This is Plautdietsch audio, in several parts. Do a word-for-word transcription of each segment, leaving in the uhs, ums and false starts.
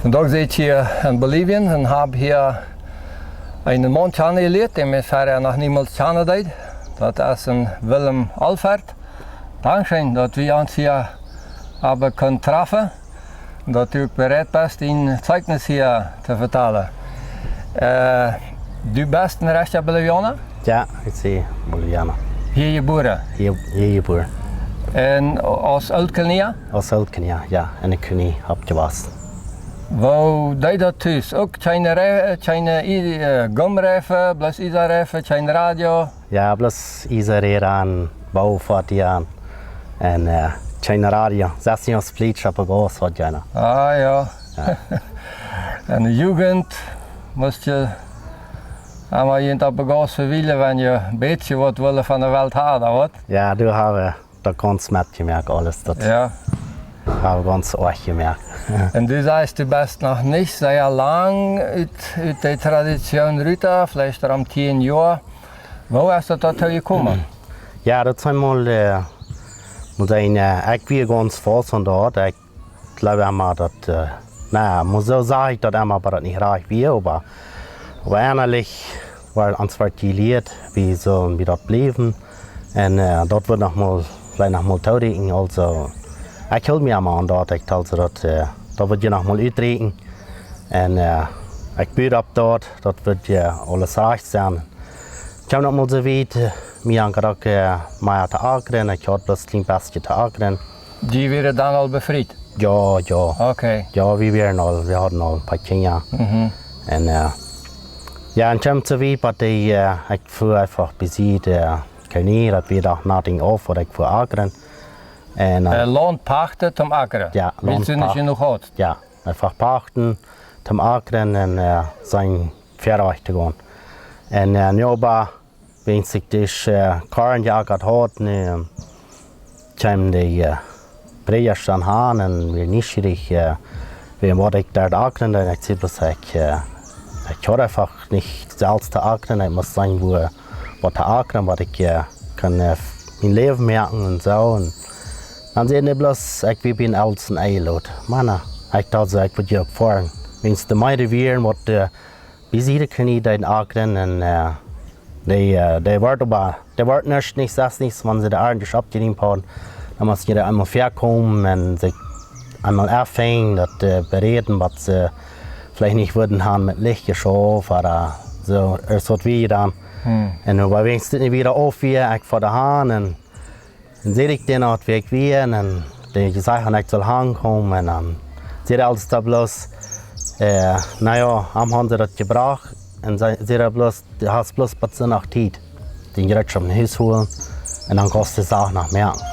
Vondoag sie ekj hia en Bolivien un hab hia eenen Maun kjanen jelieet, dän ekj verhäa noch niemols kjanen deed. Daut es een Willem Alfert. Dankscheen, daut wie ons hia haben kunnen trafen un daut du uk bereed best, dien Zeichnis hia to vetalen. Äh, du best een rajchta Bolivianer? Jo, ekj sie Bolivianer. Hia jebuaren? Hia, hia jebuaren. Un aus Ooltkolonia? Aus Ooltkolonia, jo, en de Kolonie oppjewossen. Woo deed daut tus? Uk kjeene Re-, kjeene I-, äh, Gumreifen, bloos Iesareifen, kjeen Radio? Jo, bloos Iesaräda un Boofoatiaga un, äh, kjeen Radio. Sest nich aus Flietscha opp de Gauss haud eena. Ah, jo. Jo. En de Jugend must je emma irjent opp de Gauss vewielen, wan je een bät waut wullen von de Welt haben, ooda waut? Jo, du hast daut gaunz metjemoakt, aules daut. Jo. Hab gaunz oajch jemoakt. Un du sajchst, du best noch nich sea lang ut, ut de Tradition rut, veleicht rom tieen Joa. Woo es daut doatoo jekomen? Jo, daut es eemol, äh, mott ekj sajen, äh, ekj wia gaunz faust aun daut. Ekj jleew emma daut, äh, na, mott soo sajen, daut emma, oba daut nich rajcht wia, oba, oba ennalich wort ons waut jelieet, wie sullen bie daut bliewen. Un, äh, daut woat noch mol, veleicht noch mol toorieekjen. Aulsoo, ekj hool mie emma aun daut, ekj, aulsoo daut, äh, daut woat je noch mol utrieekjen. Un, äh, ekj bud opp daut, daut woat je aules rajcht sennen. Ekj hab noch mol soo wiet, äh, mie aunjedocht, äh, mea to akren, ekj haud bloos een kjlien bät to akren. Dee wieren dan aul befriet? Jo, jo. Okay. Jo, wie wieren aul, wie hauden aul een poa Kjinja. Mhm. Un, äh, jo, un kjeem soo wiet, daut ekj, äh, ekj fua eefach bie de, äh, Kolonie, daut wia doch nothing off, waut ekj fua akren. Un, äh, äh, Launt pachten toom akren? Jo, wiels Launt nich pachten. Jenuach haud? Jo, eefach pachten toom akren un, äh, sien Väarajcht to gonen. Un, äh, nu oba, wan ekj dee, äh, Korn jeakat haud, nu, ähm, kjeemen dee, äh, Prädja aun un wieren nieschierich, äh, wäajen waut ekj doa akren deed. Un ekj säd bloos, ekj, äh, ekj haud eefach nich selfst to akren, ekj must seenen, woo, waut to akren, waut ekj, äh, kunn, äh, mien Läwen moaken un soo. Un dan säden dee bloos, ekj wia bie een Eltren enjelot. Mana, ekj docht soo, ekj wudd je uk foaren. Wan de meeja wieren, waut, äh, bie de Kolonie deeden akren un, äh, dee, äh, dee wort oba, dee wort nuscht nich, sest nich, wan see de Arnt oppjerieemt hauden. Dan must je doa eemol väakomen un sikj eemol aufhenjen, daut, äh, beräden, waut see veleicht nich wudden haben met Licht jeschauft, ooda soo, es waut wia dan. Hm. Un oba wan ekj nich wada auf wia, ekj fua doahan un dan säd ekj dän, waut ekj wia, un dee jesajcht haud, ekj sull hankomen, un dan säd hee aules doa bloos, äh, na jo, am hauden see daut jebrocht, un säd, säd hee bloos, du hast bloos bat Sindach Tiet, dän Jereetschoft no Hus holen, un dan kaust de Sach noch moaken.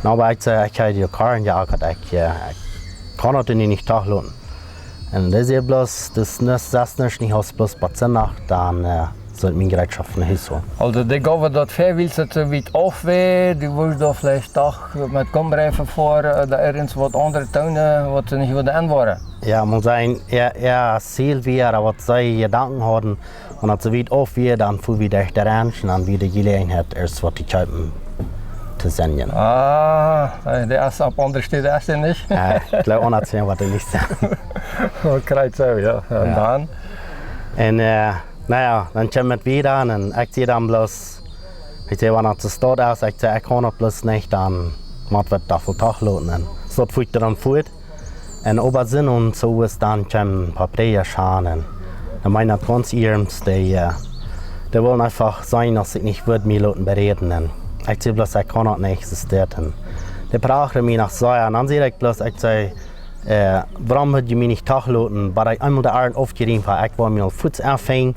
Nu, oba ekj säd, ekj hab je Korn jeakat, ekj, äh, ekj kaun daut nu nich toloten. Un dee säd bloos, daut es nuscht, daut es nuscht, nich aus bloos bat Sindach, dan, äh, sull ekj miene Jereetschoft no Hus holen. Aulsoo, dee jeewen daut väa, wiels et soo wiet auf wia, dee wullen doa veleicht doch met Gumreifen foaren, äh, doa irjent waut aundret doonen, waut see nich wudden enwoaren. Jo, mott sajen, äa, äa Ziel wia, ooda waut see Jedanken hauden, wan et soo wiet auf wia, dan fuaren wie derch de Ranch un dan wia de Jeläajenheit, ieescht waut to kjeepen, to seenen. Ah, äh, dee es opp aundre Städen, es dee nich? Jo, ekj jleew, aundasch waut dee nich sent. Oh, krakjt soo, jo. Un dan? Un, äh, na jo, dan kjeem et wieda un ekj säd dan bloos, ekj säd, wan et soo es, ekj säd, ekj kaun et bloos nich, dan mott wie daut väl toloten. Un soo fua ekj dan fuat. Un oba sent ons soo es dan kjeemen een poa Prädja aun un dee meenden daut gaunz ernst, dee, äh, dee wullen eefach seenen, aus ekj nich wudd mie loten beräden. Un ekj säd bloos, ekj kaun daut nich, soo es daut. Un dee proowden mie noch soo, un dan säd ekj bloos, ekj säd, äh, wuarom wudd jie mie nich toloten, bat ekj eemol de Arnt aufjerieemt hab, ekj wull mie aul fuaz aufhenjen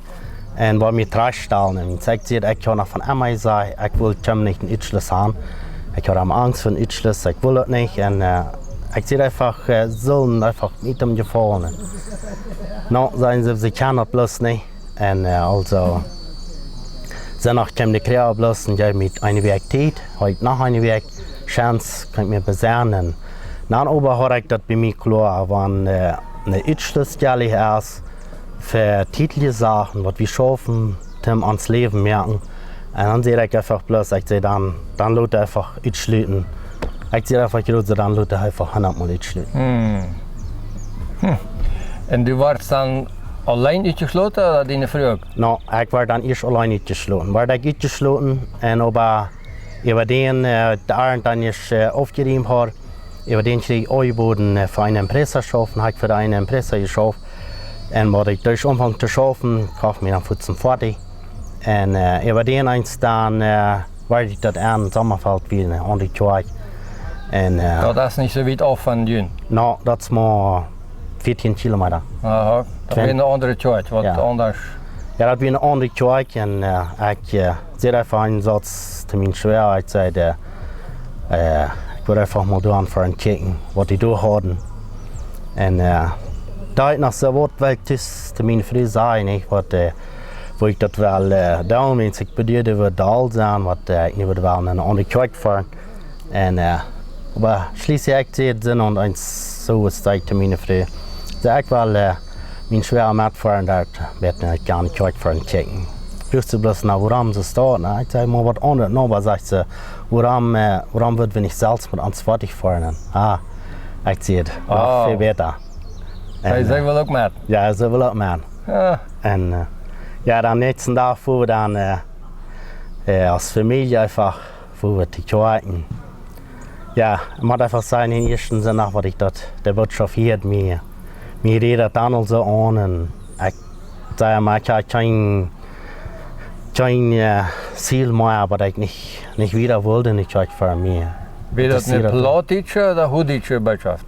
un wull mie trajchtstalen. Un ekj säd, ekj haud noch von emma jesajcht, ekj wull kjeen nich een Utschluss haben. Ekj haud emma Angst fa een Utschluss, ekj wull daut nich. Un, äh, ekj säd eefach, äh, sullen eefach nich om jefaulen. Nu, säden see, see kjennen daut bloos nich. Un, äh, aulsoo, Sindach kjeem de Kjräaja bloos un jeef mie eene Wäakj Tiet, haud ekj noch eene Wäakj, Chance, kunn ekj mie besennen. Dan oba haud ekj daut bie mie kloa, wan, äh, een Utschluss jeläajen es, fa tietelje Sachen, waut wie schaufen, toom ons Läwen moaken. Un dan säd ekj eefach bloos, ekj säd dan, dan lot eefach utschluten. Ekj säd eefach, ekj säd dan lot eefach hundatmol utschluten. Hm. Hm. Un du wieescht dan auleen utjeschloten ooda diene Fru uk? No, ekj wort dan ieescht auleen utjeschloten. Wort ekj utjeschloten un oba äwa dän, äh, de Arnt dan ieescht, äh, aufjeriemt haud, äwa dän kjrieech ekj aunjeboden, äh, fa eene Empresa schaufen, hab ekj fa eene Empresa jeschauft. Un wua ekj doa aunfunk to schaufen, kofft mie dan fuaz een Foatich. Un, äh, äwa dän eent dan, äh, wort ekj daut aun Sommerfeld wia, ne, aun de Kjoakj. Un, äh, daut es nich soo wiet auf von junt? No, daut es mau vieetieen Kilometa. Aha, daut wia eene aundre Kjoakj, waut aundasch. Jo, daut wia eene aundre Kjoakj un, äh, ekj, äh, säd eefach eenen Sauz to miene Schwäa, ekj säd, äh, äh, ekj wull eefach mol doa aunfangen kjikjen, waut dee doa hauden. Un, äh, daut ekj noch soo waut well tus to miene Fru sajen, nich, waut, äh, woo ekj daut well, äh, doonen, wan ekj bie die wudd doa sennen, waut, äh, ekj nu wudd well no eene aundre Kjoakj foaren. Un, äh, oba schlieslich ekj säd, soo, un eent soo es daut to miene Fru. Säd ekj well, äh, miene Schwäa metfoaren, daut woat nich gonen, Kjoakj foaren kjikjen. Fruach see bloos, na, wuarom see daut? Na, ekj säd mau waut aundret, no, oba sajcht see, wuarom, äh, wuarom wudden wie nich selfst met ons Foatich foaren? Ah, ekj säd, jo, väl bäta. Un, see, äh, see well uk met? Jo, see well uk met. Jo. Un, äh, jo, dän näakjsten Dach fuaren wie dan, äh, äh, aus Famielje eefach fuaren wie to Kjoakj. Jo, ekj mott eefach sajen, dän ieeschten Sindach, waut ekj daut, de Bootschoft hieed, mie, mie reed daut dan aul soo aun un ekj säd mau, ekj haud kjeen, kjeen, äh, Ziel mea, oba ekj nich, nich wieda wull, nich kjikj fa mie. Wia daut eene plautdietsche ooda huachdietsche Bootschoft?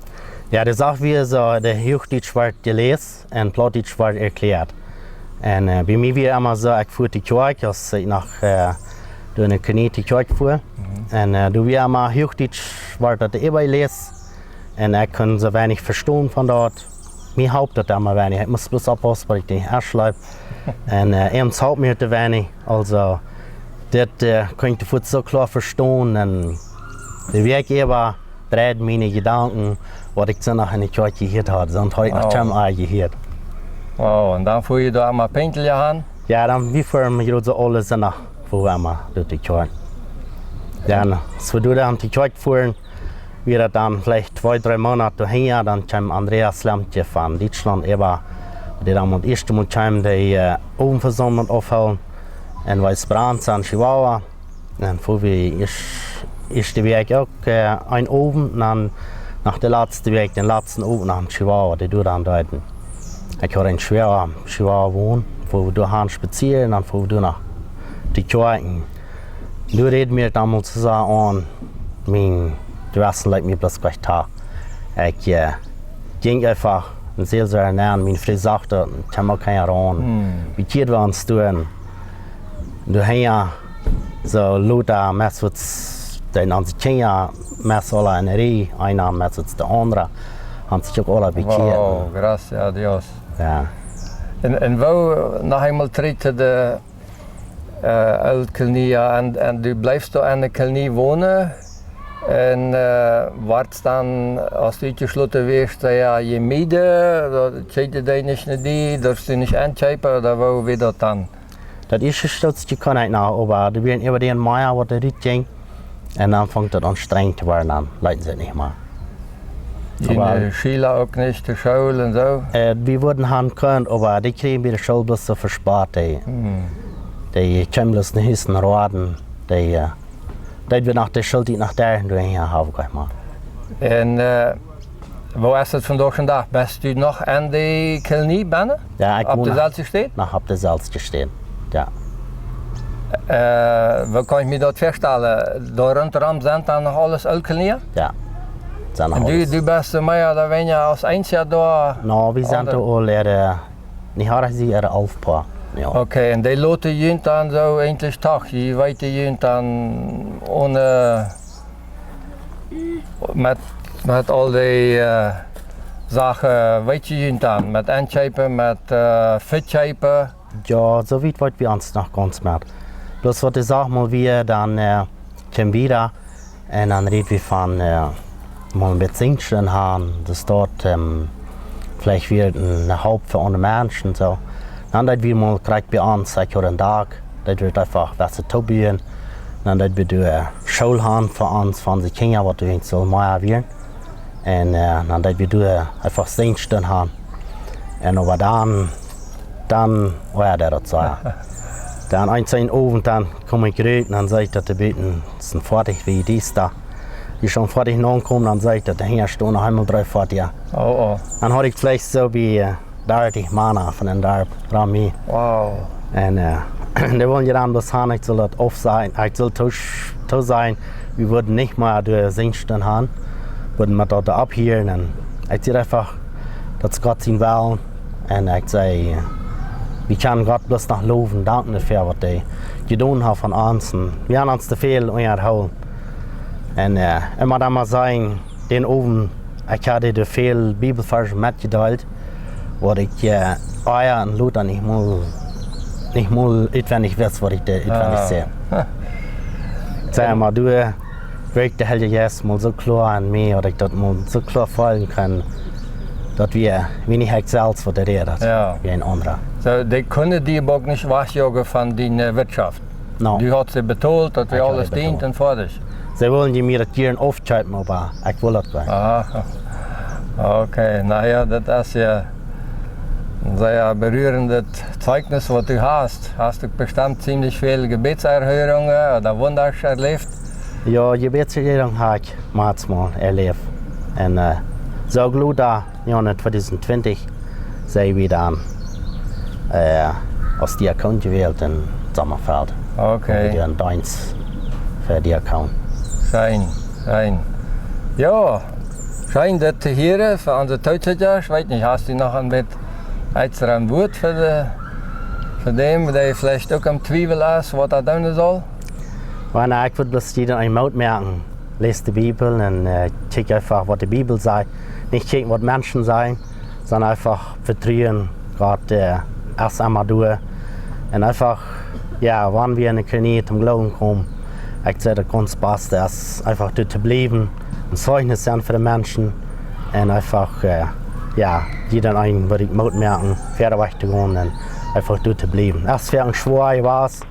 Jo, de Sach wia soo, de Huachdietsch wort jeläst un Plautdietsch wort erkjläat. Un, äh, bie mie wia emma soo, ekj fua to Kjoakj, aus ekj noch, äh, doa enne Kolonie to Kjoakj fua. Mhm. Un, äh, doa wia emma Huachdietsch, wort daut äwajeläst. Un ekj kunn soo weinich vestonen von daut. Mie holp daut emma weinich. Ekj must bloos oppaussen, daut ekj nich aschleep. Un, äh, eent holp mie to weinich. Aulsoo, dit, äh, kunn ekj fuaz soo kloa vestonen. Un de Wäakj äwa dreiden miene Jedanken, waut ekj soo noch enne Kjoakj jehieet haud, soo haud ekj noch kjeenmol jehieet. Wow, un dan fua jie doa emma pinkjtlich han? Jo, dan, wie fuaren jrod soo aule Sindach, fua wie emma doa to Kjoakj. Jo, un aus wie doa dan to Kjoakj fuaren, wia daut dan veleicht twee, dree Moonat doahinja, dan kjeem Andreas Lemke von Dietschlaunt äwa, dee dan daut ieeschte Mol kjeem, dee, äh, Owentvesaumlunk aufhoolen en West Branson, Chihuahua. Dan fua wie ieescht, ieeschte Wäakj uk, äh, een Owent, dan no de latste Wäakj, dän latsten Owent no Chihuahua, dee doa dan deeden. Ekj haud een Schwäa, Chihuahua wonen, fua wie doa han spazieren, dan fua wie doa no de Kjoakj. Doa räd mie daut mol soo aun, mien Jewessen leet mie bloos krakjt too. Ekj, äh, jinkj eefach un säd soo, nä, miene Fru sach daut, ekj kaun uk kjeen Rom. Hm. Wie kjikjen wie ons doa. Doa hinja, soo luta, meist waut, dee onse Kjinja, meist aula enne Rieej, eena meist waut de aundra, han sikj uk aula bekjieet. Wow, gracias a Dios. Jo. Un, un woo, noch eemol trigj to de, äh, Ooltkolonie, un, un du bleefst doa enne Kolonie wonen. Un, äh, wieescht dan, aus du utjeschloten wieescht, jo, jemieden, daut kjeem die nich no die, durfst du nich enkjeepen, ooda woo wia daut dan? Daut ieeschte Stootje kunn ekj noch, oba doa wieren äwa dän mea waut doa rutjinkj. Un dan funk daut aun strenj to woaren, dan leeten see nich mea. Oba de Schiela uk nich, de School un soo? Äh, wie wudden han kunt, oba dee kjrieejen bie de School bloos soo Vespott, dee, hm, dee kjeemen bloos no Hus un roaden, dee, äh, daut wia noch de Schooltiet noch doa, un doa, jo, hab ekj mol. Un, äh, woo es daut vondoag dän Dach? Best du noch aun de Kolonie bennen? Jo, ekj won noch opp de selwje Städ? Noch opp de selwje Städ, jo. Äh, woo kaun ekj mie daut väastalen? Doa runt sent dan noch aules Ooltkolonia? Jo, sent noch aules. Un du, du best mea ooda weinja aus eensja doa? No, wie sent doa aul, äh, nich acht, see, äh, alf Poa. Jo. Okay, un dee loten junt dan soo eejentlich doch, dee weeten junt dan onen, met, met aul dee, äh, Sachen, weeten junt dan, met enkjeepen, met, äh, vekjeepen? Jo, soo wiet weeten wie ons noch gaunz met. Bloos waut de Sach mol wia, dan, äh, kjeemen wie doa. Un dan räd wie von, äh, mol een bät Sinkjsten han, daut doa, ähm, veleicht wia eene Help fa aundre Menschen, soo. Dan deed wie mol krakjt bie ons, ekj haud een Dak, daut wia eefach waut to buen. Dan deed wie doa, äh, School han fa ons, fa onse Kjinja, waut wie soo mea wieren. Un, äh, dan deed wie doa, äh, eefach Sinkjsten han. Un oba dan, dan, oh jo, daut es soo. Dan eenen Owent, dan kjeem ekj rut un dan sach ekj daut de Buten sent foadich, wia diesta. Wie sent foadich aunjekomen, dan sach ekj daut hinja stonen noch eemol dree Foatieja. Oh, oh. Dan haud ekj veleicht soo bie, äh, dartich Mana von een Darp rom mie. Wow. Un, äh, dee wullen je dan bloos han, ekj sull daut aufsajen, ekj sull too, too sajen, wie wudden nich mea de Sinststund han, wudden mau daut aufhieren. Un ekj säd eefach, daut es Gott sien Wellen. Un ekj säd, wie kjennen Gott bloos noch lowen, danken doafäa, waut hee jedonen haft aun ons. Un wie haben ons too väl unjahoolen. Un, äh, emma dan mau sajen, dän Owent, ekj haud väl Bibelvarsch metjedeelt, waut ekj, äh, ea un lota nich mol, nich mol utwendich wist, waut ekj doa utwendich Ah. säd. Saj mau, doa wirkjt de Heilje Jeist mol soo kloa aun mie, daut ekj daut mol soo kloa feelen kunn, daut wie, wie nich ekj selfst waut räd, Jo. wie een aundra. Soo, dee kunnen die uk nich wajchjoagen von diene, äh, Wirtschaft. No. Du hast see betolt, daut wie Jo, aules betolt. Deent un foadich. See wullen je mie daut jieren aufkjeepen, oba ekj wull daut nich. Aha. Okay, na jo, daut es jo een sea berührendet Zeugnis, waut du hast. Hast du bestemmt ziemlich väl Gebetserhörungen ooda Wunda erläft? Jo, Gebetserhörung haud ekj mau eemol erläft. Un, äh, soo Gott, jo, en tweedusent twintich sent wie dan, äh, aus Diakon jewält en Sommerfeld. Okay. Wie doonen Deenst fa Diakon. Scheen, scheen. Jo, scheen daut to hieren fa onse Tookjikja. Ekj weet nich, hast du noch een bät extra een Wuat fa de, fa dän, dee veleicht uk aum Twiewlen es, waut hee doonen saul? Oba na, ekj wull bloos jieda eenen Moot moaken. Läs de Bibel un, äh, kjikj eefach, waut de Bibel sajcht. Nich kjikjen, waut Menschen sajen, sonda eefach vetruen, Gott, äh, es emma doa. Un eefach, jo, wan wie en de Kolonie toom Gloowen komen, ekj saj, daut gaunz baste es eefach doa to bliewen, een Zeugnis sennen fa de Menschen. Un eefach, äh, jo, jieda eenen wull ekj Moot moaken, wieda wajch to gonen un eefach doa to bliewen. Es sea schwoa jewast,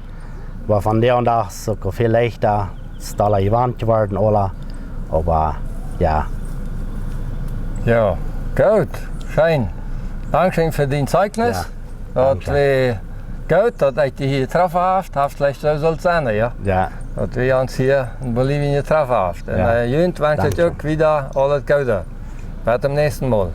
oba vondoag dän Dach es uk väl leichta, es aula jewant jeworden, aula. Oba, jo. Jo, goot, scheen. Dankscheen fa dien Zeugnis. Jo, Daut wia goot, daut ekj die hia jetroffen hab. Haft veleicht soo sullt sennen, jo? Jo. Daut wie ons hia en Bolivien jetroffen haben. Un, Jo. äh, junt wensch ekj Dankscheen. Uk wieda aules Goode. Bat toom näakjsten Mol.